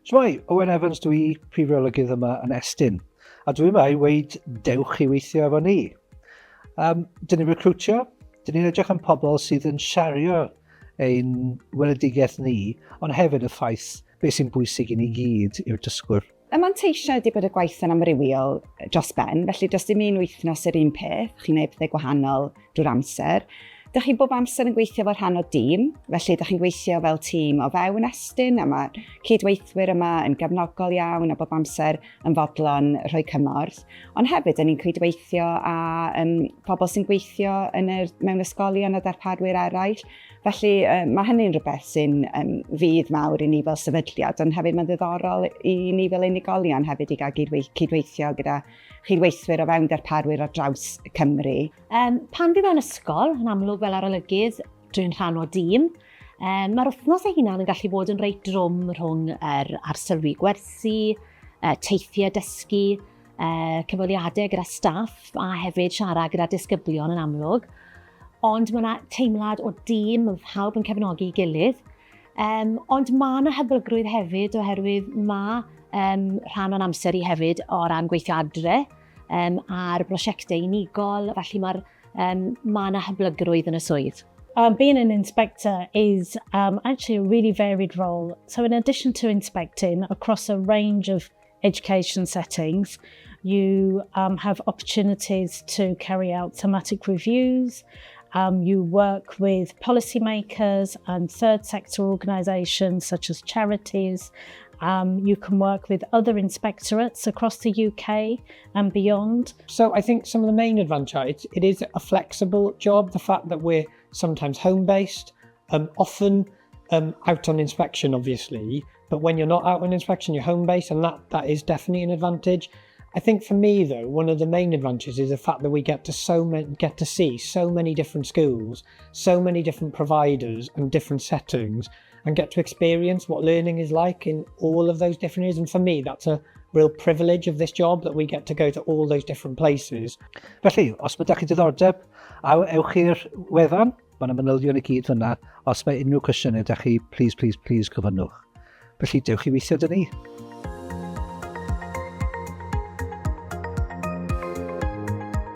Shwmae, Owen Evans dwi, prif arolygydd yma yn Estyn. A dwi yma i weud dewch i weithio efo ni. Dyn ni'n recrwtio, dyn ni'n edrych am pobl sydd yn siario ein weledigaeth ni, ond hefyd y ffaith beth sy'n bwysig i ni gyd yw'r dysgwyr. Y manteisiau ydy bod y gwaith yn amrywiol dros ben, felly does dim un wythnos yr un peth, chi'n gwneud pethau gwahanol drwy'r amser. Dych chi bob amser yn gweithio fel rhan o dîm, felly dych chi'n gweithio fel tîm o fewn Estyn, a mae cydweithwyr yma yn gefnogol iawn a bob amser yn fodlon rhoi cymorth. Ond hefyd, dyn ni'n cydweithio â pobl sy'n gweithio yn yr, mewn ysgolion a darparwyr eraill. Felly mae hynny'n rhywbeth sy'n fudd mawr i ni fel sefydliad, ond hefyd mae'n ddiddorol i ni fel unigolion hefyd i gael cydweithio gyda chydweithwyr o fewn darparwyr ar draws Cymru. Pan fi mewn ysgol, yn amlwg fel arolygydd, dwi'n rhan o dîm. Mae'r wythnos ei hunan yn gallu bod yn reit drwm rhwng yr arsylwi gwersi, teithiau dysgu, cyfweliadau gyda staff a hefyd siarad gyda disgyblion yn amlwg. Ond mae yna teimlad o dîm, pawb yn cefnogi gilydd. Ond mae yna hyblygrwydd hefyd oherwydd mae rhan o'n amser i hefyd o ran gweithio adre ar brosiectau unigol, felly mae'r mae yna hyblygrwydd yn y swydd. Being an inspector is actually a really varied role. So in addition to inspecting across a range of education settings, you have opportunities to carry out thematic reviews. You work with policymakers and third sector organisations such as charities. You can work with other inspectorates across the UK and beyond. So I think some of the main advantage, it is a flexible job. The fact that we're sometimes home-based, often out on inspection, obviously, but when you're not out on inspection, you're home-based, and that is definitely an advantage. I think for me, though, one of the main advantages is the fact that we get to see so many different schools, so many different providers and different settings, and get to experience what learning is like in all of those different areas. And for me, that's a real privilege of this job, that we get to go to all those different places. Felly, os mae 'da chi diddordeb, ewch i'r wefan, mae yna manylion i gyd fyna. Os mae unrhyw cwestiynau 'da chi, please, please, please gofynnwch. Felly, dewch i weithio 'da ni.